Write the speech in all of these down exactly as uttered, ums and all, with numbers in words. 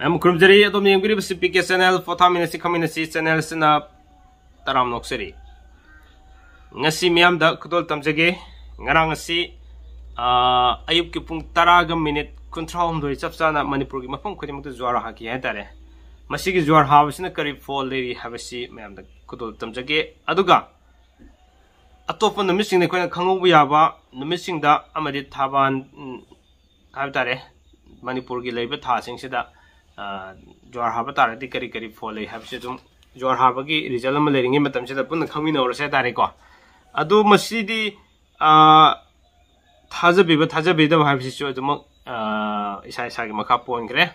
ꯌꯥꯝ ꯈꯨꯔꯨꯝꯖꯔꯤ ꯑꯗꯣꯝꯅ ꯌꯦꯡꯕꯤꯔꯤꯕꯁꯤ P K channel, ꯄꯣꯊꯥꯃꯤꯟꯅꯁꯤ ꯈꯪꯃꯤꯟꯅꯁꯤ ꯆꯦꯅꯦꯜꯁꯤꯅ ꯇꯔꯥꯝꯅ ꯑꯣꯛꯆꯔꯤ꯫ ꯉꯁꯤ ꯃꯤꯌꯥꯝꯗ ꯈꯨꯗꯣꯜ ꯇꯝꯖꯒꯦ꯫ ꯉꯔꯥꯡ ꯑꯁꯤ, ꯑꯥ, ꯑꯌꯨꯛꯀꯤ ꯄꯨꯡ ꯇꯔꯥꯒ ꯃꯤꯅꯤꯠ ꯀꯨꯟꯊ꯭ꯔꯥ ꯍꯨꯝꯗꯣꯏ ꯆꯞ ꯆꯥꯅ ꯃꯅꯤꯄꯨꯔꯒꯤ ꯃꯐꯝ ꯈꯨꯗꯤꯡꯃꯛꯇ ꯖ꯭ꯋꯥꯔ ꯍꯥꯈꯤ ꯍꯥꯏꯇꯥꯔꯦ꯫ ꯃꯁꯤꯒꯤ ꯖ꯭ꯋꯥꯔ ꯍꯥꯕꯁꯤꯅ ꯀꯔꯤ ꯐꯣꯜ ꯂꯩꯔꯤ ꯍꯥꯏꯕꯁꯤ ꯃꯌꯥꯝꯗ ꯈꯨꯗꯣꯜ ꯇꯝꯖꯒꯦ꯫ ꯑꯗꯨꯒ ꯑꯇꯣꯞꯄ ꯅꯨꯃꯤꯠꯁꯤꯡꯗ ꯑꯩꯈꯣꯏꯅ ꯈꯪꯍꯧꯕ ꯌꯥꯕ ꯅꯨꯃꯤꯠꯁꯤꯡꯗ ꯑꯃꯗꯤ ꯊꯥꯕꯥꯟ, ꯎꯝ, ꯍꯥꯏꯕ ꯇꯥꯔꯦ, ꯃꯅꯤꯄꯨꯔꯒꯤ ꯂꯩꯔꯤꯕ ꯊꯥꯁꯤꯡꯁꯤꯗ, ꯑ, ꯖ꯭ꯋꯥꯔ ꯍꯥꯕ ꯇꯥꯔꯗꯤ ꯀꯔꯤ ꯀꯔꯤ ꯐꯣꯜ ꯂꯩ ꯍꯥꯏꯕꯁꯤ ꯑꯗꯨꯝ ꯖ꯭ꯋꯥꯔ ꯍꯥꯕꯒꯤ ꯔꯤꯖꯜ ꯑꯃ ꯂꯩꯔꯤꯉꯩ ꯃꯇꯝꯁꯤꯗ ꯄꯨꯟꯅ ꯈꯪꯃꯤꯟꯅꯍꯧꯔꯁꯦ ꯍꯥꯏ ꯇꯥꯔꯦꯀꯣ꯫ ꯑꯗꯨ ꯃꯁꯤꯗꯤ, ꯑ, ꯊꯥꯖꯕꯤꯕ ꯊꯥꯖꯕꯤꯗꯕ ꯍꯥꯏꯕꯁꯤꯁꯨ ꯑꯗꯨꯃꯛ, ꯑ, ꯏꯁꯥ ꯏꯁꯥꯒꯤ ꯃꯈꯥ ꯄꯣꯟꯈ꯭ꯔꯦ꯫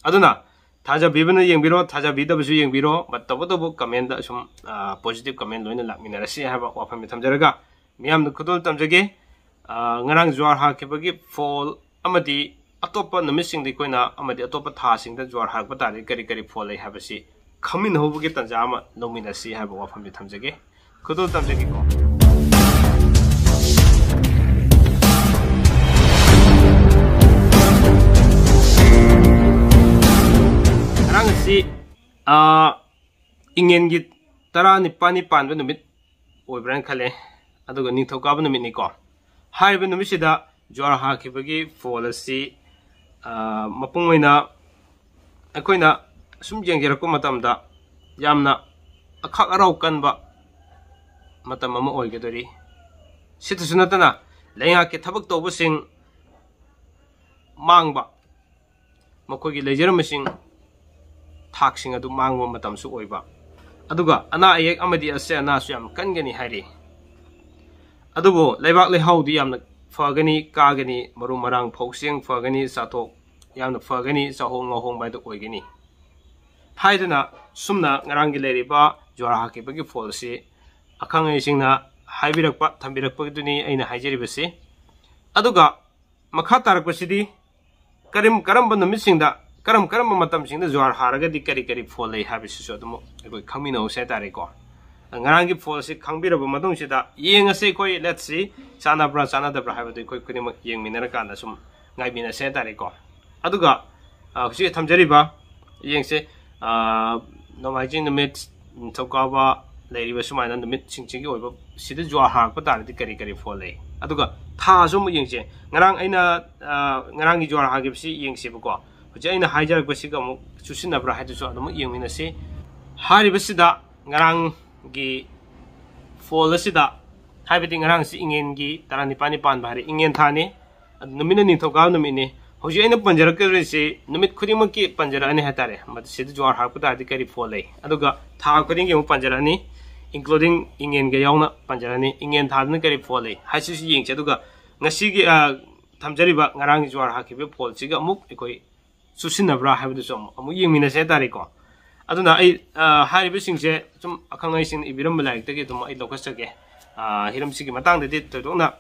ꯑꯗꯨꯅ ꯊꯥꯖꯕꯤꯕꯅ ꯌꯦꯡꯕꯤꯔꯣ, ꯊꯥꯖꯕꯤꯗꯕꯁꯨ ꯌꯦꯡꯕꯤꯔꯣ, but ꯇꯧꯕꯇꯕꯨ ꯀꯃꯦꯟꯗ ꯁꯨꯝ, ꯑ, ꯄꯣꯖꯤꯇꯤꯚ ꯀꯃꯦꯟ ꯂꯣꯏꯅ ꯂꯥꯛꯃꯤꯟꯅꯔꯁꯤ ꯍꯥꯏꯕ ꯋꯥꯐꯝꯁꯤ ꯊꯝꯖꯔꯒ, ꯃꯤꯌꯥꯝꯗ ꯈꯨꯗꯣꯜ ꯇꯝꯖꯒꯦ꯫ ꯑ, ꯉꯔꯥꯡ ꯖ꯭ꯋꯥꯔ ꯍꯥꯈꯤꯕꯒꯤ ꯐꯣꯜ ꯑꯃꯗꯤ ꯑꯇꯣꯞꯄ ꯅꯨꯃꯤꯠꯁꯤꯡꯗ ꯑꯩꯈꯣꯏꯅ, ꯑꯃꯗꯤ ꯑꯇꯣꯞꯄ ꯊꯥꯁꯤꯡꯗ ꯖ꯭ꯋꯥꯔ ꯍꯥꯔꯛꯄ ꯇꯥꯔꯗꯤ ꯀꯔꯤ ꯀꯔꯤ ꯐꯣꯜ ꯂꯩ ꯍꯥꯏꯕꯁꯤ ꯈꯪꯃꯤꯟꯅꯍꯧꯕꯒꯤ ꯇꯥꯟꯖꯥ ꯑꯃ ꯂꯧꯃꯤꯟꯅꯁꯤ ꯍꯥꯏꯕ ꯋꯥꯐꯝꯁꯤ ꯊꯝꯖꯒꯦ꯫ ꯈꯨꯗꯣꯜ ꯇꯝꯖꯒꯦꯀꯣ꯫ ꯉꯔꯥꯡ ꯑꯁꯤ, ꯑ, ꯏꯉꯦꯟꯒꯤ ꯇꯔꯥꯅꯤꯄꯥꯟꯅꯤ ꯄꯥꯟꯕ ꯅꯨꯃꯤꯠ ꯑꯣꯏꯕ꯭ꯔꯥꯅ ꯈꯜꯂꯦ꯫ ꯑꯗꯨꯒ ꯅꯤꯡꯊꯧꯀꯥꯕ ꯅꯨꯃꯤꯠꯅꯤꯀꯣ꯫ ꯍꯥꯏꯔꯤꯕ ꯅꯨꯃꯤꯠꯁꯤꯗ ꯖ꯭ꯋꯥꯔ ꯍꯥꯈꯤꯕꯒꯤ ꯐꯣꯜ ꯑꯁꯤ, ꯑ, ꯃꯄꯨꯡ ꯑꯣꯏꯅ ꯑꯩꯈꯣꯏꯅ ꯁꯨꯝ ꯌꯦꯡꯖꯔꯛꯄ ꯃꯇꯝꯗ ꯌꯥꯝꯅ ꯑꯈꯥꯛ ꯑꯔꯥꯎ ꯀꯟꯕ ꯃꯇꯝ ꯑꯃ ꯑꯣꯏꯒꯗꯣꯔꯤ꯫ ꯁꯤꯇꯁꯨ ꯅꯠꯇꯅ ꯂꯩꯉꯥꯛꯀꯤ ꯊꯕꯛ ꯇꯧꯕꯁꯤꯡ ꯃꯥꯡꯕ, ꯃꯈꯣꯏꯒꯤ ꯂꯩꯖꯔꯝꯕꯁꯤꯡ ꯊꯥꯛꯁꯤꯡ ꯑꯗꯨ ꯃꯥꯡꯕ ꯃꯇꯝꯁꯨ ꯑꯣꯏꯕ, ꯑꯗꯨꯒ ꯑꯅꯥ ꯑꯌꯦꯛ ꯑꯃꯗꯤ ꯑꯁꯤ ꯑꯅꯥꯁꯨ ꯌꯥꯝ ꯀꯟꯒꯅꯤ ꯍꯥꯏꯔꯤ꯫ ꯑꯗꯨꯕꯨ ꯂꯩꯕꯥꯛ ꯂꯩꯍꯥꯎꯗꯤ ꯌꯥꯝꯅ ꯐꯒꯅꯤ, ꯀꯥꯒꯅꯤ, ꯃꯔꯨ ꯃꯔꯥꯡ ꯐꯧ ꯆꯦꯡ ꯐꯒꯅꯤ, ꯆꯥꯊꯣꯛ ꯌꯥꯝꯅ ꯐꯒꯅꯤ, ꯆꯥꯍꯣꯡ ꯉꯥꯍꯣꯡꯕ ꯍꯥꯏꯗꯨ ꯑꯣꯏꯒꯅꯤ ꯍꯥꯏꯗꯨꯅ ꯁꯨꯝꯅ ꯉꯔꯥꯡꯒꯤ ꯂꯩꯔꯤꯕ ꯖ꯭ꯋꯥꯔ ꯍꯥꯈꯤꯕꯒꯤ ꯐꯣꯜ ꯑꯁꯤ ꯑꯈꯪ ꯑꯍꯩꯁꯤꯡꯅ ꯍꯥꯏꯕꯤꯔꯛꯄ, ꯊꯝꯕꯤꯔꯛꯄꯗꯨꯅꯤ ꯑꯩꯅ ꯍꯥꯏꯖꯔꯤꯕꯁꯤ꯫ ꯑꯗꯨꯒ ꯃꯈꯥ ꯇꯥꯔꯛꯄꯁꯤꯗꯤ ꯀꯔꯤꯝ-, ꯀꯔꯝꯕ ꯅꯨꯃꯤꯠꯁꯤꯡꯗ, ꯀꯔꯝ ꯀꯔꯝꯕ ꯃꯇꯝꯁꯤꯡꯗ ꯖ꯭ꯋꯥꯔ ꯍꯥꯔꯒꯗꯤ ꯀꯔꯤ ꯀꯔꯤ ꯐꯣꯜ ꯂꯩ ꯍꯥꯏꯕꯁꯤꯁꯨ ꯑꯗꯨꯝ ꯑꯩꯈꯣꯏ ꯈꯪꯃꯤꯟꯅꯍꯧꯁꯦ ꯍꯥꯏꯇꯥꯔꯦꯀꯣ꯫ ꯉꯔꯥꯡꯒꯤ ꯐꯣꯜꯁꯤ ꯈꯪꯕꯤꯔꯕ ꯃꯇꯨꯡꯁꯤꯗ ꯌꯦꯡꯉꯁꯤ ꯑꯩꯈꯣꯏ, let's see, ꯆꯥꯟꯅꯕ꯭ꯔꯥ ꯆꯥꯟꯅꯗꯕ꯭ꯔꯥ ꯍꯥꯏꯕꯗꯨ ꯑꯩꯈꯣꯏ ꯈꯨꯗꯤꯡꯃꯛ ꯌꯦꯡꯃꯤꯟꯅꯔꯀꯥꯟꯗ ꯁꯨꯝ ꯉꯥꯏꯃꯤꯟꯅꯁꯦ ꯍꯥꯏꯇꯥꯔꯦꯀꯣ꯫ ꯑꯗꯨꯒ ꯍꯧꯖꯤꯛ ꯊꯝꯖꯔꯤꯕ ꯌꯦꯡꯁꯦ, ꯅꯣꯡꯃꯥꯏꯖꯤꯡ ꯅꯨꯃꯤꯠ, ꯅꯤꯡꯊꯧꯀꯥꯕ ꯂꯩꯔꯤꯕ ꯁꯨꯃꯥꯏꯅ ꯅꯨꯃꯤꯠꯁꯤꯡꯁꯤꯒꯤ ꯑꯣꯏꯕ ꯁꯤꯗ ꯖ꯭ꯋꯥꯔ ꯍꯥꯔꯛꯄ ꯇꯥꯔꯗꯤ ꯀꯔꯤ ꯀꯔꯤ ꯐꯣꯜ ꯂꯩ? ꯑꯗꯨꯒ ꯊꯥꯁꯨ ꯑꯃꯨꯛ ꯌꯦꯡꯁꯦ꯫ ꯉꯔꯥꯡ ꯑꯩꯅ ꯉꯔꯥꯡꯒꯤ ꯖ꯭ꯋꯥꯔ ꯍꯥꯈꯤꯕꯁꯤ ꯌꯦꯡꯁꯦꯕꯀꯣ꯫ ꯍꯧꯖꯤꯛ ꯑꯩꯅ ꯍꯥꯏꯖꯔꯛꯄꯁꯤꯒ ꯑꯃꯨꯛ ꯆꯨꯁꯤꯟꯅꯕ꯭ꯔꯥ ꯍꯥꯏꯗꯨꯁꯨ ꯑꯗꯨꯃꯛ ꯌꯦꯡꯃꯤꯟꯅꯁꯤ꯫ ꯍꯥꯏꯔꯤꯕꯁꯤꯗ ꯉꯔꯥꯡꯒꯤ ꯐꯣꯜ ꯑꯁꯤꯗ, ꯍꯥꯏꯕꯗꯤ ꯉꯔꯥꯡꯁꯤ ꯏꯉꯦꯟꯒꯤ ꯇꯔꯥꯅꯤꯄꯥꯜꯅꯤ ꯄꯥꯟꯕ ꯍꯥꯏꯔꯦ, ꯏꯉꯦꯟ ꯊꯥꯅꯤ, ꯑꯗꯨ ꯅꯨꯃꯤꯠꯅ ꯅꯤꯡꯊꯧꯀꯥꯕ ꯅꯨꯃꯤꯠꯅꯤ꯫ ꯍꯧꯖꯤꯛ ꯑꯩꯅ ꯄꯟꯖꯔꯛꯀꯗꯧꯔꯤꯁꯤ ꯅꯨꯃꯤꯠ ꯈꯨꯗꯤꯡꯃꯛꯀꯤ ꯄꯟꯖꯔꯛꯑꯅꯤ ꯍꯥꯏꯇꯥꯔꯦ꯫ ꯃꯁꯤꯗ ꯖ꯭ꯋꯥꯔ ꯍꯥꯔꯛꯄ ꯇꯥꯔꯗꯤ ꯀꯔꯤ ꯐꯣꯜ ꯂꯩ, ꯑꯗꯨꯒ ꯊꯥ ꯈꯨꯗꯤꯡꯒꯤ ꯑꯃꯨꯛ ꯄꯟꯖꯔꯛꯑꯅꯤ, including ꯏꯉꯦꯟꯒ ꯌꯥꯎꯅ ꯄꯟꯖꯔꯛꯑꯅꯤ꯫ ꯏꯉꯦꯟ ꯊꯥꯗꯅ ꯀꯔꯤ ꯐꯣꯜ ꯂꯩ ꯍꯥꯏꯁꯤꯁꯨ ꯌꯦꯡꯁꯦ꯫ ꯑꯗꯨꯒ ꯉꯁꯤꯒꯤ ꯊꯝꯖꯔꯤꯕ ꯉꯔꯥꯡꯒꯤ ꯖ꯭ꯋꯥꯔ ꯍꯥꯔꯛꯈꯤꯕ ꯐꯣꯜꯁꯤꯒ ꯑꯃꯨꯛ ꯑꯩꯈꯣꯏ ꯆꯨꯁꯤꯟꯅꯕ꯭ꯔꯥ ꯍꯥꯏꯕꯗꯨꯁꯨ ꯑꯃꯨꯛ ꯑꯃꯨꯛ ꯌꯦꯡꯃꯤꯟꯅꯁꯦ ꯍꯥꯏꯇꯥꯔꯦꯀꯣ꯫ ꯑꯗꯨꯅ ꯑꯩ ꯍꯥꯏꯔꯤꯕꯁꯤꯡꯁꯦ ꯁꯨꯝ ꯑꯈꯪ ꯑꯍꯩꯁꯤꯡꯅ ꯏꯕꯤꯔꯝꯕ ꯂꯥꯏꯔꯤꯛꯇꯒꯤ ꯑꯗꯨꯝ ꯑꯩ ꯂꯧꯈꯠꯆꯒꯦ꯫ ꯍꯤꯔꯝꯁꯤꯒꯤ ꯃꯇꯥꯡꯗꯗꯤ ꯊꯣꯏꯗꯣꯛꯅ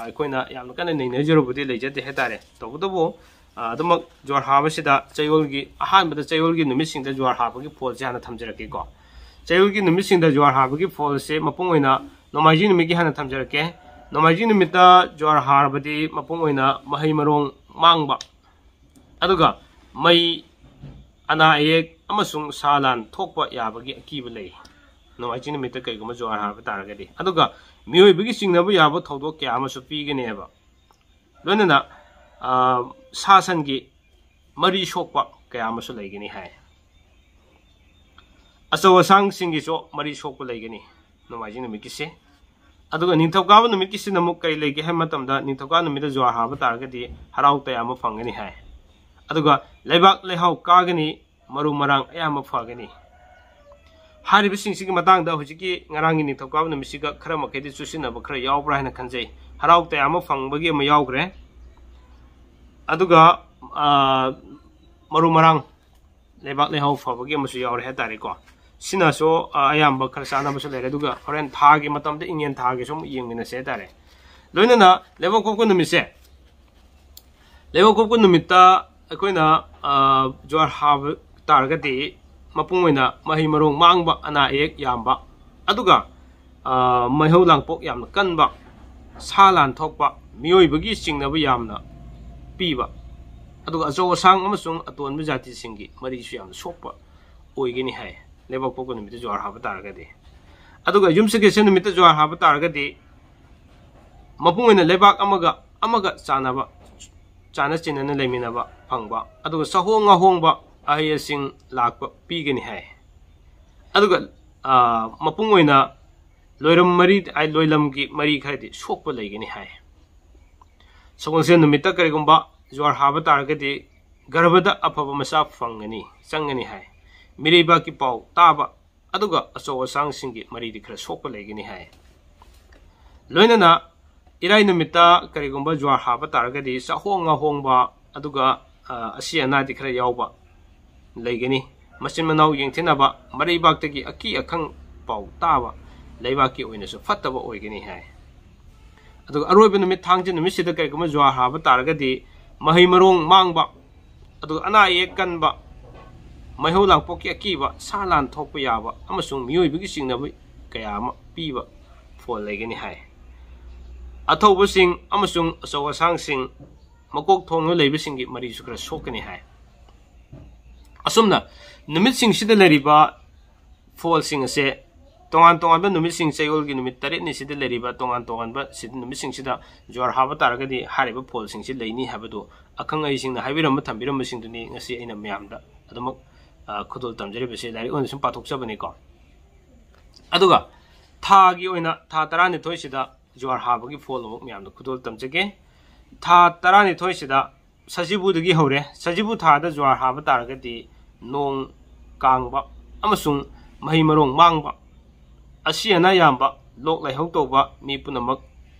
ꯑꯩꯈꯣꯏꯅ ꯌꯥꯝꯅ ꯀꯟꯅ ꯅꯩꯅꯖꯔꯨꯕꯗꯤ ꯂꯩꯖꯗꯦ ꯍꯥꯏꯇꯥꯔꯦ꯫ ꯇꯧꯕꯇꯕꯨ ꯑꯗꯨꯃꯛ ꯖ꯭ꯋꯥꯔ ꯍꯥꯕꯁꯤꯗ ꯆꯌꯣꯜꯒꯤ, ꯑꯍꯥꯟꯕꯗ ꯆꯌꯣꯜꯒꯤ ꯅꯨꯃꯤꯠꯁꯤꯡꯗ ꯖ꯭ꯋꯥꯔ ꯍꯥꯕꯒꯤ ꯐꯣꯜꯁꯦ ꯍꯥꯟꯅ ꯊꯝꯖꯔꯛꯀꯦꯀꯣ꯫ ꯆꯌꯣꯜꯒꯤ ꯅꯨꯃꯤꯠꯁꯤꯡꯗ ꯖ꯭ꯋꯥꯔ ꯍꯥꯕꯒꯤ ꯐꯣꯜꯁꯦ ꯃꯄꯨꯡ ꯑꯣꯏꯅ ꯅꯣꯡꯃꯥꯏꯖꯤꯡ ꯅꯨꯃꯤꯠꯀꯤ ꯍꯥꯟꯅ ꯊꯝꯖꯔꯛꯀꯦ꯫ ꯅꯣꯡꯃꯥꯏꯖꯤꯡ ꯅꯨꯃꯤꯠꯇ ꯖ꯭ꯋꯥꯔ ꯍꯥꯔꯕꯗꯤ ꯃꯄꯨꯡ ꯑꯣꯏꯅ ꯃꯍꯩ ꯃꯔꯣꯡ ꯃꯥꯡꯕ, ꯑꯗꯨꯒ ꯃꯩ, ꯑꯅꯥ ꯑꯌꯦꯛ ꯑꯃꯁꯨꯡ ꯁꯥ ꯂꯥꯟ ꯊꯣꯛꯄ ꯌꯥꯕꯒꯤ ꯑꯀꯤꯕ ꯂꯩ꯫ ꯅꯣꯡꯃꯥꯏꯖꯤꯡ ꯅꯨꯃꯤꯠꯇ ꯀꯩꯒꯨꯝꯕ ꯖ꯭ꯋꯥꯔ ꯍꯥꯕ ꯇꯥꯔꯒꯗꯤ꯫ ꯑꯗꯨꯒ ꯃꯤꯑꯣꯏꯕꯒꯤ ꯆꯤꯡꯅꯕ ꯌꯥꯕ ꯊꯧꯗꯣꯛ ꯀꯌꯥ ꯑꯃꯁꯨ ꯄꯤꯒꯅꯦꯕ꯫ ꯂꯣꯏꯅꯅ ꯁꯥ ꯁꯟꯒꯤ ꯃꯔꯤ ꯁꯣꯛꯄ ꯀꯌꯥ ꯑꯃꯁꯨ ꯂꯩꯒꯅꯤ ꯍꯥꯏ꯫ ꯑꯆꯧ ꯑꯁꯥꯡꯁꯤꯡꯒꯤꯁꯨ ꯃꯔꯤ ꯁꯣꯛꯄ ꯂꯩꯒꯅꯤ ꯅꯣꯡꯃꯥꯏꯖꯤꯡ ꯅꯨꯃꯤꯠꯀꯤꯁꯦ꯫ ꯑꯗꯨꯒ ꯅꯤꯡꯊꯧꯀꯥꯕ ꯅꯨꯃꯤꯠꯀꯤꯁꯤꯅ ꯑꯃꯨꯛ ꯀꯔꯤ ꯂꯩꯒꯦ ꯍꯥꯏꯕ ꯃꯇꯝꯗ, ꯅꯤꯡꯊꯧꯀꯥꯕ ꯅꯨꯃꯤꯠꯇ ꯖ꯭ꯋꯥꯔ ꯍꯥꯕ ꯇꯥꯔꯒꯗꯤ ꯍꯔꯥꯎ ꯇꯌꯥꯝꯕ ꯐꯪꯒꯅꯤ ꯍꯥꯏ꯫ ꯑꯗꯨꯒ ꯂꯩꯕꯥꯛ ꯂꯩꯍꯥꯎ ꯀꯥꯒꯅꯤ, ꯃꯔꯨ ꯃꯔꯥꯡ ꯑꯌꯥꯝꯕ ꯐꯒꯅꯤ꯫ ꯍꯥꯏꯔꯤꯕꯁꯤꯡꯁꯤꯒꯤ ꯃꯇꯥꯡꯗ ꯍꯧꯖꯤꯛꯀꯤ ꯉꯔꯥꯡꯒꯤ ꯅꯤꯡꯊꯧꯀꯥꯕ ꯅꯨꯃꯤꯠꯁꯤꯒ ꯈꯔ ꯃꯈꯩꯗꯤ ꯆꯨꯁꯤꯟꯅꯕ ꯈꯔ ꯌꯥꯎꯕ꯭ꯔꯥ ꯍꯥꯏꯅ ꯈꯟꯖꯩ꯫ ꯍꯔꯥꯎ ꯇꯌꯥꯝꯕ ꯐꯪꯕꯒꯤ ꯑꯃ ꯌꯥꯎꯈ꯭ꯔꯦ꯫ ꯑꯗꯨꯒ ꯃꯔꯨ ꯃꯔꯥꯡ, ꯂꯩꯕꯥꯛ ꯂꯩꯍꯥꯎ ꯐꯕꯒꯤ ꯑꯃꯁꯨ ꯌꯥꯎꯔꯦ ꯍꯥꯏꯇꯥꯔꯦꯀꯣ꯫ ꯁꯤꯅꯁꯨ ꯑꯌꯥꯝꯕ ꯈꯔ ꯆꯥꯟꯅꯕꯁꯨ ꯂꯩꯔꯦ꯫ ꯑꯗꯨꯒ ꯍꯣꯔꯦꯟ ꯊꯥꯒꯤ ꯃꯇꯝꯗ ꯏꯉꯦꯟ ꯊꯥꯒꯤꯁꯨ ꯑꯃꯨꯛ ꯌꯦꯡꯃꯤꯟꯅꯁꯦ ꯍꯥꯏꯇꯥꯔꯦ꯫ ꯂꯣꯏꯅꯅ ꯂꯩꯕꯥꯛ ꯀꯣꯛꯄ ꯅꯨꯃꯤꯠꯁꯦ, ꯂꯩꯕꯥꯛ ꯀꯣꯛꯄ ꯅꯨꯃꯤꯠꯇ ꯑꯩꯈꯣꯏꯅ ꯖ꯭ꯋꯥꯔ ꯍꯥꯕ ꯇꯥꯔꯒꯗꯤ ꯃꯄꯨꯡ ꯑꯣꯏꯅ ꯃꯍꯩ ꯃꯔꯣꯡ ꯃꯥꯡꯕ, ꯑꯅꯥ ꯑꯌꯦꯛ ꯌꯥꯝꯕ, ꯑꯗꯨꯒ ꯃꯩꯍꯧ ꯂꯥꯡꯄꯣꯛ ꯌꯥꯝꯅ ꯀꯟꯕ, ꯁꯥ ꯂꯥꯟ ꯊꯣꯛꯄ, ꯃꯤꯑꯣꯏꯕꯒꯤ ꯆꯤꯡꯅꯕ ꯌꯥꯝꯅ ꯄꯤꯕ, ꯑꯗꯨꯒ ꯑꯆꯧ ꯑꯁꯥꯡ ꯑꯃꯁꯨꯡ ꯑꯇꯣꯟꯕ ꯖꯥꯇꯤꯁꯤꯡꯒꯤ ꯃꯔꯤꯁꯨ ꯌꯥꯝꯅ ꯁꯣꯛꯄ ꯑꯣꯏꯒꯅꯤ ꯍꯥꯏ, ꯂꯩꯕꯥꯛꯄꯣꯛꯄ ꯅꯨꯃꯤꯠꯇ ꯖꯨꯍꯥꯔ ꯍꯥꯕ ꯇꯥꯔꯒꯗꯤ꯫ ꯑꯗꯨꯒ ꯌꯨꯝꯁꯀꯩꯁ ꯅꯨꯃꯤꯠꯇ ꯖꯨꯍꯥꯔ ꯍꯥꯕ ꯇꯥꯔꯒꯗꯤ ꯃꯄꯨꯡ ꯑꯣꯏꯅ ꯂꯩꯕꯥꯛ ꯑꯃꯒ ꯑꯃꯒ ꯆꯥꯟꯅꯕ, ꯆꯥꯟꯅ ꯆꯤꯟꯅꯅ ꯂꯩꯃꯤꯟꯅꯕ ꯐꯪꯕ, ꯑꯗꯨꯒ ꯆꯥꯍꯣꯡ ꯉꯥꯍꯣꯡꯕ ꯑꯍꯩ ꯑꯁꯤꯡ ꯂꯥꯛꯄ ꯄꯤꯒꯅꯤ ꯍꯥꯏ꯫ ꯑꯗꯨꯒ ꯃꯄꯨꯡ ꯑꯣꯏꯅ ꯂꯣꯏꯔꯝ ꯃꯔꯤ, ꯂꯣꯏꯂꯝꯒꯤ ꯃꯔꯤ ꯈꯔꯗꯤ ꯁꯣꯛꯄ ꯂꯩꯒꯅꯤ ꯍꯥꯏ꯫ ꯁꯒꯣꯜꯁꯦꯟ ꯅꯨꯃꯤꯠꯇ ꯀꯔꯤꯒꯨꯝꯕ ꯖꯨꯍꯥꯔ ꯍꯥꯕ ꯇꯥꯔꯒꯗꯤ ꯒꯔꯚꯗ ꯑꯐꯕ ꯃꯆꯥ ꯐꯪꯒꯅꯤ, ꯆꯪꯒꯅꯤ ꯍꯥꯏ꯫ ꯃꯤꯔꯩꯕꯥꯛꯀꯤ ꯄꯥꯎ ꯇꯥꯕ, ꯑꯗꯨꯒ ꯑꯆꯧ ꯑꯁꯥꯡꯁꯤꯡꯒꯤ ꯃꯔꯤꯗꯤ ꯈꯔ ꯁꯣꯛꯄ ꯂꯩꯒꯅꯤ ꯍꯥꯏ꯫ ꯂꯣꯏꯅꯅ ꯏꯔꯥꯏ ꯅꯨꯃꯤꯠꯇ ꯀꯔꯤꯒꯨꯝꯕ ꯖꯨꯍꯥꯔ ꯍꯥꯕ ꯇꯥꯔꯒꯗꯤ ꯆꯥꯍꯣꯡ ꯉꯥꯍꯣꯡꯕ, ꯑꯗꯨꯒ ꯑꯁꯤ ꯑꯅꯥꯗꯤ ꯈꯔ ꯌꯥꯎꯕ ꯂꯩꯒꯅꯤ꯫ ꯃꯆꯤꯟ ꯃꯅꯥꯎ ꯌꯦꯡꯊꯤꯅꯕ, ꯃꯔꯩꯕꯥꯛꯇꯒꯤ ꯑꯀꯤ ꯑꯈꯪ ꯄꯥꯎ ꯇꯥꯕ, ꯂꯩꯕꯥꯛꯀꯤ ꯑꯣꯏꯅꯁꯨ ꯐꯠꯇꯕ ꯑꯣꯏꯒꯅꯤ ꯍꯥꯏ꯫ ꯑꯗꯨꯒ ꯑꯔꯣꯏꯕ ꯅꯨꯃꯤꯠ, ꯊꯥꯡꯖ ꯅꯨꯃꯤꯠꯁꯤꯗ ꯀꯔꯤꯒꯨꯝꯕ ꯖꯨꯍꯥꯔ ꯍꯥꯕ ꯇꯥꯔꯒꯗꯤ ꯃꯍꯩ ꯃꯔꯣꯡ ꯃꯥꯡꯕ, ꯑꯗꯨꯒ ꯑꯅꯥ ꯑꯌꯦꯛ ꯀꯟꯕ, ꯃꯩꯍꯧ ꯂꯥꯡꯄꯣꯛꯀꯤ ꯑꯀꯤꯕ, ꯁꯥ ꯂꯥꯟ ꯊꯣꯛꯄ ꯌꯥꯕ ꯑꯃꯁꯨꯡ ꯃꯤꯑꯣꯏꯕꯒꯤ ꯆꯤꯡꯅꯕ ꯀꯌꯥ ꯑꯃ ꯄꯤꯕ ꯐꯣꯜ ꯂꯩꯒꯅꯤ ꯍꯥꯏ꯫ ꯑꯊꯧꯕꯁꯤꯡ ꯑꯃꯁꯨꯡ ꯑꯆꯧ ꯑꯁꯥꯡꯁꯤꯡ, ꯃꯀꯣꯛ ꯊꯣꯡꯅ ꯂꯩꯕꯁꯤꯡꯒꯤ ꯃꯔꯤꯁꯨ ꯈꯔ ꯁꯣꯛꯀꯅꯤ ꯍꯥꯏ꯫ ꯑꯁꯨꯝꯅ ꯅꯨꯃꯤꯠꯁꯤꯡꯁꯤꯗ ꯂꯩꯔꯤꯕ ꯐꯣꯜꯁꯤꯡ ꯑꯁꯦ, ꯇꯣꯉꯥꯟ ꯇꯣꯉꯥꯟꯕ ꯅꯨꯃꯤꯠꯁꯤꯡ, ꯆꯌꯣꯜꯒꯤ ꯅꯨꯃꯤꯠ ꯇꯔꯦꯠꯅꯤꯁꯤꯗ ꯂꯩꯔꯤꯕ ꯇꯣꯉꯥꯟ ꯇꯣꯉꯥꯟꯕ ꯁꯤꯗ, ꯅꯨꯃꯤꯠꯁꯤꯡꯁꯤꯗ ꯖꯨꯍꯥꯔ ꯍꯥꯕ ꯇꯥꯔꯒꯗꯤ ꯍꯥꯏꯔꯤꯕ ꯐꯣꯜꯁꯤꯡꯁꯤ ꯂꯩꯅꯤ ꯍꯥꯏꯕꯗꯨ ꯑꯈꯪ ꯑꯍꯩꯁꯤꯡꯅ ꯍꯥꯏꯕꯤꯔꯝꯕ ꯊꯝꯕꯤꯔꯝꯕꯁꯤꯡꯗꯨꯅꯤ ꯉꯁꯤ ꯑꯩꯅ ꯃꯌꯥꯝꯗ ꯑꯗꯨꯃꯛ ꯈꯨꯗꯣꯜ ꯇꯝꯖꯔꯤꯕꯁꯦ꯫ ꯂꯥꯏꯔꯤꯛ ꯑꯣꯏꯅ ꯁꯨꯝ ꯄꯥꯊꯣꯛꯆꯕꯅꯤꯀꯣ꯫ ꯑꯗꯨꯒ ꯊꯥꯒꯤ ꯑꯣꯏꯅ ꯊꯥ ꯇꯔꯥꯅꯤꯊꯣꯏꯁꯤꯗ ꯖꯨꯍꯥꯔ ꯍꯥꯕꯒꯤ ꯐꯣꯜ ꯑꯃꯨꯛ ꯃꯌꯥꯝꯗ ꯈꯨꯗꯣꯜ ꯇꯝꯖꯒꯦ꯫ ꯊꯥ ꯇꯔꯥꯅꯤꯊꯣꯏꯁꯤꯗ ꯁꯖꯤꯕꯨꯗꯒꯤ ꯍꯧꯔꯦ꯫ ꯁꯖꯤꯕꯨ ꯊꯥꯗ ꯖꯨꯍꯥꯔ ꯍꯥꯕ ꯇꯥꯔꯒꯗꯤ ꯅꯣꯡ ꯀꯥꯡꯕ ꯑꯃꯁꯨꯡ ꯃꯍꯩ ꯃꯔꯣꯡ ꯃꯥꯡꯕ, ꯑꯁꯤ ꯑꯅꯥ ꯌꯥꯝꯕ, ꯂꯣꯛ ꯂꯥꯏꯍꯧ ꯇꯧꯕ ꯃꯤ ꯄꯨꯝꯅꯃꯛ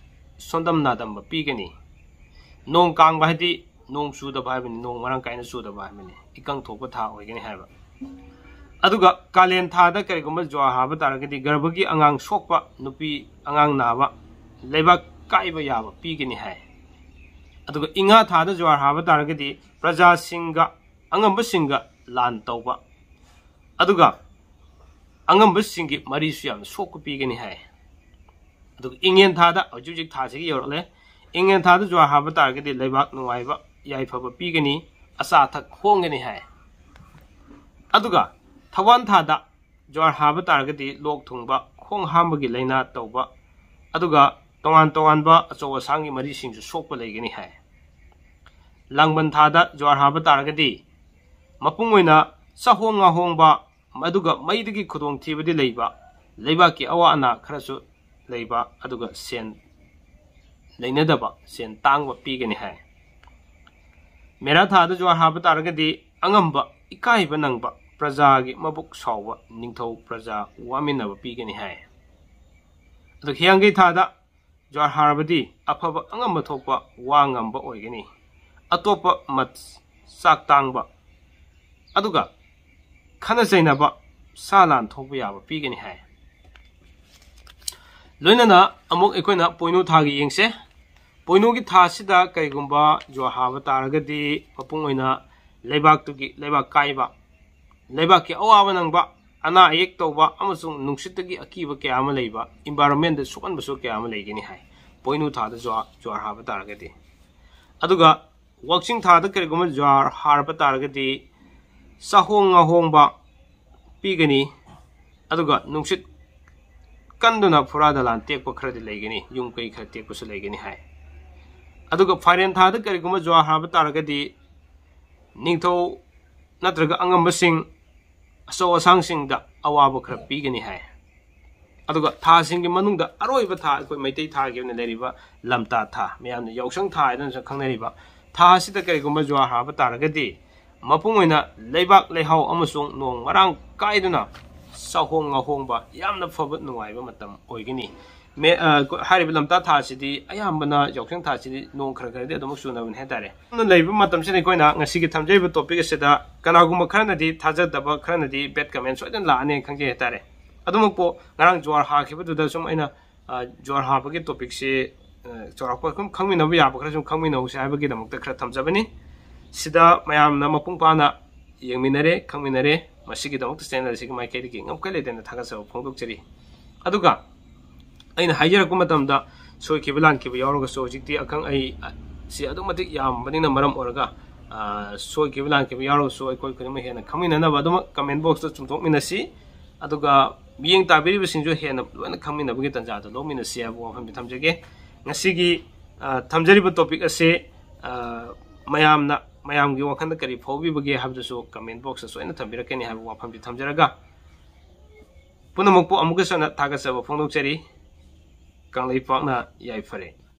ꯁꯣꯟꯗꯝ ꯅꯥꯗꯝꯕ ꯄꯤꯒꯅꯤ꯫ ꯅꯣꯡ ꯀꯥꯡꯕ ꯍꯥꯏꯗꯤ ꯅꯣꯡ ꯆꯨꯗꯕ ꯍꯥꯏꯕꯅꯤ, ꯅꯣꯡ ꯃꯔꯥꯡ ꯀꯥꯏꯅ ꯆꯨꯗꯕ ꯍꯥꯏꯕꯅꯤ, ꯏꯀꯪ ꯊꯣꯛꯄ ꯊꯥ ꯑꯣꯏꯒꯅꯤ ꯍꯥꯏꯕ꯫ ꯑꯗꯨꯒ ꯀꯥꯂꯦꯟ ꯊꯥꯗ ꯀꯔꯤꯒꯨꯝꯕ ꯖꯨꯍꯥꯔ ꯍꯥꯕ ꯇꯥꯔꯒꯗꯤ ꯒꯔꯚꯒꯤ ꯑꯉꯥꯡ ꯁꯣꯛꯄ, ꯅꯨꯄꯤ ꯑꯉꯥꯡ ꯅꯥꯕ, ꯂꯩꯕꯥꯛ ꯀꯥꯏꯕ ꯌꯥꯕ ꯄꯤꯒꯅꯤ ꯍꯥꯏ꯫ ꯑꯗꯨꯒ ꯏꯉꯥ ꯊꯥꯗ ꯖꯨꯍꯥꯔ ꯍꯥꯕ ꯇꯥꯔꯒꯗꯤ ꯄ꯭ꯔꯖꯥꯁꯤꯡꯒ ꯑꯉꯝꯕꯁꯤꯡꯒ ꯂꯥꯟ ꯇꯧꯕ, ꯑꯗꯨꯒ ꯑꯉꯝꯕꯁꯤꯡꯒꯤ ꯃꯔꯤꯁꯨ ꯌꯥꯝꯅ ꯁꯣꯛꯄ ꯄꯤꯒꯅꯤ ꯍꯥꯏ꯫ ꯑꯗꯨꯒ ꯏꯉꯦꯟ ꯊꯥꯗ, ꯍꯧꯖꯤꯛ ꯍꯧꯖꯤꯛ ꯊꯥꯁꯤꯒꯤ ꯌꯧꯔꯛꯂꯦ, ꯏꯉꯦꯟ ꯊꯥꯗ ꯖꯨꯍꯥꯔ ꯍꯥꯕ ꯇꯥꯔꯒꯗꯤ ꯂꯩꯕꯥꯛ ꯅꯨꯡꯉꯥꯏꯕ, ꯌꯥꯏꯐꯕ ꯄꯤꯒꯅꯤ, ꯑꯆꯥ ꯑꯊꯛ ꯍꯣꯡꯒꯅꯤ ꯍꯥꯏ꯫ ꯑꯗꯨꯒ ꯊꯧꯋꯥꯟ ꯊꯥꯗ ꯖ꯭ꯋꯥꯔ ꯍꯥꯕ ꯇꯥꯔꯒꯗꯤ ꯂꯣꯛ ꯊꯨꯡꯕ, ꯈꯣꯡ ꯍꯥꯝꯕꯒꯤ ꯂꯥꯏꯅꯥ ꯇꯧꯕ, ꯑꯗꯨꯒ ꯇꯣꯉꯥꯟ ꯇꯣꯉꯥꯟꯕ ꯑꯆꯧ ꯑꯁꯥꯡꯒꯤ ꯃꯔꯤꯁꯤꯡꯁꯨ ꯁꯣꯛꯄ ꯂꯩꯒꯅꯤ ꯍꯥꯏ꯫ ꯂꯥꯡꯕꯟ ꯊꯥꯗ ꯖ꯭ꯋꯥꯔ ꯍꯥꯕ ꯇꯥꯔꯒꯗꯤ ꯃꯄꯨꯡ ꯑꯣꯏꯅ ꯆꯥꯍꯣꯡ ꯉꯥꯍꯣꯡꯕ, ꯑꯗꯨꯒ ꯃꯩꯗꯒꯤ ꯈꯨꯗꯣꯡꯊꯤꯕꯗꯤ ꯂꯩꯕ, ꯂꯩꯕꯥꯛꯀꯤ ꯑꯋꯥ ꯑꯅꯥ ꯈꯔꯁꯨ ꯂꯩꯕ, ꯑꯗꯨꯒ ꯁꯦꯟ ꯂꯩꯅꯗꯕ, ꯁꯦꯟ ꯇꯥꯡꯕ ꯄꯤꯒꯅꯤ ꯍꯥꯏ꯫ ꯃꯦꯔꯥ ꯊꯥꯗ ꯖ꯭ꯋꯥꯔ ꯍꯥꯕ ꯇꯥꯔꯒꯗꯤ ꯑꯉꯝꯕ, ꯏꯀꯥꯏꯕ ꯅꯪꯕ, ꯄ꯭ꯔꯖꯥꯒꯤ ꯃꯕꯨꯛ ꯁꯥꯎꯕ, ꯅꯤꯡꯊꯧ ꯄ꯭ꯔꯖꯥ ꯋꯥꯃꯤꯟꯅꯕ ꯄꯤꯒꯅꯤ ꯍꯥꯏ꯫ ꯑꯗꯨ ꯍꯤꯌꯥꯡꯒꯩ ꯊꯥꯗ ꯖ꯭ꯋꯥꯔ ꯍꯥꯔꯕꯗꯤ ꯑꯐꯕ ꯑꯉꯝꯕ ꯊꯣꯛꯄ ꯋꯥ ꯉꯝꯕ ꯑꯣꯏꯒꯅꯤ꯫ ꯑꯇꯣꯞꯄ ꯃꯠ ꯆꯥꯛ ꯇꯥꯡꯕ, ꯑꯗꯨꯒ ꯈꯠꯅ ꯆꯩꯅꯕ, ꯁꯥ ꯂꯥꯟ ꯊꯣꯛꯄ ꯌꯥꯕ ꯄꯤꯒꯅꯤ ꯍꯥꯏ꯫ ꯂꯣꯏꯅꯅ ꯑꯃꯨꯛ ꯑꯩꯈꯣꯏꯅ ꯄꯣꯏꯅꯨ ꯊꯥꯒꯤ ꯌꯦꯡꯁꯦ꯫ ꯄꯣꯏꯅꯨꯒꯤ ꯊꯥꯁꯤꯗ ꯀꯔꯤꯒꯨꯝꯕ ꯖ꯭ꯋꯥꯔ ꯍꯥꯕ ꯇꯥꯔꯒꯗꯤ ꯃꯄꯨꯡ ꯑꯣꯏꯅ ꯂꯩꯕꯥꯛꯇꯨꯒꯤ ꯂꯩꯕꯥꯛ ꯀꯥꯏꯕ, ꯂꯩꯕꯥꯛꯀꯤ ꯑꯋꯥꯕ ꯅꯪꯕ, ꯑꯅꯥ ꯑꯌꯦꯛ ꯇꯧꯕ ꯑꯃꯁꯨꯡ ꯅꯨꯡꯁꯤꯠꯇꯒꯤ ꯑꯀꯤꯕ ꯀꯌꯥ ꯑꯃ ꯂꯩꯕ, ꯏꯟꯚꯥꯏꯔꯣꯟꯃꯦꯟꯗ ꯁꯣꯛꯍꯟꯕꯁꯨ ꯀꯌꯥ ꯑꯃ ꯂꯩꯒꯅꯤ ꯍꯥꯏ, ꯄꯣꯏꯅꯨ ꯊꯥꯗ ꯖ꯭ꯋꯥ-, ꯖ꯭ꯋꯥꯔ ꯍꯥꯕ ꯇꯥꯔꯒꯗꯤ꯫ ꯑꯗꯨꯒ ꯋꯥꯛꯆꯤꯡ ꯊꯥꯗ ꯀꯔꯤꯒꯨꯝꯕ ꯖ꯭ꯋꯥꯔ ꯍꯥꯔꯕ ꯇꯥꯔꯒꯗꯤ ꯆꯥꯍꯣꯡ ꯉꯥꯍꯣꯡꯕ ꯄꯤꯒꯅꯤ, ꯑꯗꯨꯒ ꯅꯨꯡꯁꯤꯠ ꯀꯟꯗꯨꯅ ꯐꯨꯔꯥ ꯗꯂꯥꯟ ꯇꯦꯛꯄ ꯈꯔꯗꯤ ꯂꯩꯒꯅꯤ, ꯌꯨꯝ ꯀꯩ ꯈꯔ ꯇꯦꯛꯄꯁꯨ ꯂꯩꯒꯅꯤ ꯍꯥꯏ꯫ ꯑꯗꯨꯒ ꯐꯥꯏꯔꯦꯟ ꯊꯥꯗ ꯀꯔꯤꯒꯨꯝꯕ ꯖ꯭ꯋꯥꯔ ꯍꯥꯕ ꯇꯥꯔꯒꯗꯤ ꯅꯤꯡꯊꯧ ꯅꯠꯇ꯭ꯔꯒ ꯑꯉꯝꯕꯁꯤꯡ ꯑꯆꯧ ꯑꯁꯥꯡꯁꯤꯡꯗ ꯑꯋꯥꯕ ꯈꯔ ꯄꯤꯒꯅꯤ ꯍꯥꯏ꯫ ꯑꯗꯨꯒ ꯊꯥꯁꯤꯡꯒꯤ ꯃꯅꯨꯡꯗ ꯑꯔꯣꯏꯕ ꯊꯥ, ꯑꯩꯈꯣꯏ ꯃꯩꯇꯩ ꯊꯥꯒꯤ ꯑꯣꯏꯅ ꯂꯩꯔꯤꯕ ꯂꯝꯇꯥ ꯊꯥ, ꯃꯌꯥꯝꯅ ꯌꯥꯎꯁꯪ ꯊꯥ ꯍꯥꯏꯗꯨꯅꯁꯨ ꯈꯪꯅꯔꯤꯕ ꯊꯥ ꯑꯁꯤꯗ ꯀꯔꯤꯒꯨꯝꯕ ꯖ꯭ꯋꯥꯔ ꯍꯥꯕ ꯇꯥꯔꯒꯗꯤ ꯃꯄꯨꯡ ꯑꯣꯏꯅ ꯂꯩꯕꯥꯛ ꯂꯩꯍꯥꯎ ꯑꯃꯁꯨꯡ ꯅꯣꯡ ꯃꯔꯥꯡ ꯀꯥꯏꯗꯨꯅ ꯆꯥꯍꯣꯡ ꯉꯥꯍꯣꯡꯕ ꯌꯥꯝꯅ ꯐꯕ ꯅꯨꯡꯉꯥꯏꯕ ꯃꯇꯝ ꯑꯣꯏꯒꯅꯤ꯫ ꯃꯦ-, ꯑ, ꯀ-, ꯍꯥꯏꯔꯤꯕ ꯂꯝꯇꯥ ꯊꯥꯁꯤꯗꯤ ꯑꯌꯥꯝꯕꯅ ꯌꯥꯎꯁꯪ ꯊꯥꯁꯤꯗꯤ ꯅꯣꯡ ꯈꯔ ꯈꯔꯗꯤ ꯑꯗꯨꯃꯛ ꯆꯨꯅꯕꯅꯤ ꯍꯥꯏꯇꯥꯔꯦ꯫ ꯑꯗꯨꯅ ꯂꯩꯔꯤꯕ ꯃꯇꯝꯁꯤꯗ ꯑꯩꯈꯣꯏꯅ ꯉꯁꯤꯒꯤ ꯊꯝꯖꯔꯤꯕ ꯇꯣꯄꯤꯛ ꯑꯁꯤꯗ ꯀꯅꯥꯒꯨꯝꯕ ꯈꯔꯅꯗꯤ ꯊꯥꯖꯗꯕ, ꯈꯔꯅꯗꯤ ꯕꯦꯠ ꯀꯃꯦꯟ ꯁꯣꯏꯗꯅ ꯂꯥꯛꯑꯅꯤ ꯈꯪꯖꯩ ꯍꯥꯏꯇꯥꯔꯦ꯫ ꯑꯗꯨꯃꯛꯄꯨ ꯉꯔꯥꯡ ꯖ꯭ꯋꯥꯔ ꯍꯥꯈꯤꯕꯗꯨꯗ ꯁꯨꯝ ꯑꯩꯅ, ꯑ, ꯖ꯭ꯋꯥꯔ ꯍꯥꯕꯒꯤ ꯇꯣꯄꯤꯛꯁꯤ, ꯑ, ꯆꯥꯎꯔꯥꯛꯄ ꯁꯨꯝ ꯈꯪꯃꯤꯟꯅꯕ ꯌꯥꯕ ꯈꯔ ꯁꯨꯝ ꯈꯪꯃꯤꯟꯅꯍꯧꯁꯦ ꯍꯥꯏꯕꯒꯤꯗꯃꯛꯇ ꯈꯔ ꯊꯝꯖꯕꯅꯤ꯫ ꯁꯤꯗ ꯃꯌꯥꯝꯅ ꯃꯄꯨꯡ ꯐꯥꯅ ꯌꯦꯡꯃꯤꯟꯅꯔꯦ, ꯈꯪꯃꯤꯟꯅꯔꯦ꯫ ꯃꯁꯤꯒꯤꯗꯃꯛꯇ ꯆꯦꯅꯦꯜ ꯑꯁꯤꯒꯤ ꯃꯥꯏꯀꯩꯗꯒꯤ ꯉꯝꯈꯩ ꯂꯩꯇꯅ ꯊꯥꯒꯠꯆꯕ ꯐꯣꯡꯗꯣꯛꯆꯔꯤ꯫ ꯑꯗꯨꯒ ꯑꯩꯅ ꯍꯥꯏꯖꯔꯛꯄ ꯃꯇꯝꯗ ꯁꯣꯏꯈꯤꯕ ꯂꯥꯟꯈꯤꯕ ꯌꯥꯎꯔꯒꯁꯨ ꯍꯧꯖꯤꯛꯇꯤ ꯑꯈꯪ ꯑꯍꯩ, ꯑ, ꯁꯤ ꯑꯗꯨꯛ ꯃꯇꯤꯛ ꯌꯥꯝꯕꯅꯤꯅ ꯃꯔꯝ ꯑꯣꯏꯔꯒ, ꯑ, ꯁꯣꯏꯈꯤꯕ ꯂꯥꯟꯈꯤꯕ ꯌꯥꯎꯔꯒꯁꯨ ꯑꯩꯈꯣꯏ ꯈꯨꯗꯤꯡꯃꯛ ꯍꯦꯟꯅ ꯈꯪꯃꯤꯟꯅꯅꯕ ꯑꯗꯨꯃꯛ comment box ꯇ ꯆꯨꯝꯊꯣꯛꯃꯤꯟꯅꯁꯤ꯫ ꯑꯗꯨꯒ ꯃꯤꯠꯌꯦꯡ ꯇꯥꯕꯤꯔꯤꯕꯁꯤꯡꯁꯨ ꯍꯦꯟꯅ ꯂꯣꯏꯅ ꯈꯪꯃꯤꯟꯅꯕꯒꯤ ꯇꯥꯟꯖꯥꯗꯨ ꯂꯧꯃꯤꯟꯅꯁꯤ ꯍꯥꯏꯕ ꯋꯥꯐꯝꯁꯤ ꯊꯝꯖꯒꯦ꯫ ꯉꯁꯤꯒꯤ, ꯑ, ꯊꯝꯖꯔꯤꯕ topic ꯑꯁꯤ, ꯑ, ꯃꯌꯥꯝꯅ, ꯃꯌꯥꯝꯒꯤ ꯋꯥꯈꯜꯗ ꯀꯔꯤ ꯐꯥꯎꯕꯤꯕꯒꯦ ꯍꯥꯏꯕꯗꯨꯁꯨ comment box ꯇ ꯁꯣꯏꯗꯅ ꯊꯝꯕꯤꯔꯛꯀꯅꯤ ꯍꯥꯏꯕ ꯋꯥꯐꯝꯁꯤ ꯊꯝꯖꯔꯒ, ꯄꯨꯝꯅꯃꯛꯄꯨ ꯑꯃꯨꯛꯀꯁꯨ ꯍꯟꯅ ꯊꯥꯒꯠꯆꯕ ꯐꯣꯡꯗꯣꯛꯆꯔꯤ꯫ ꯀꯪꯂꯩꯄꯥꯛꯅ ꯌꯥꯏꯐꯔꯦ꯫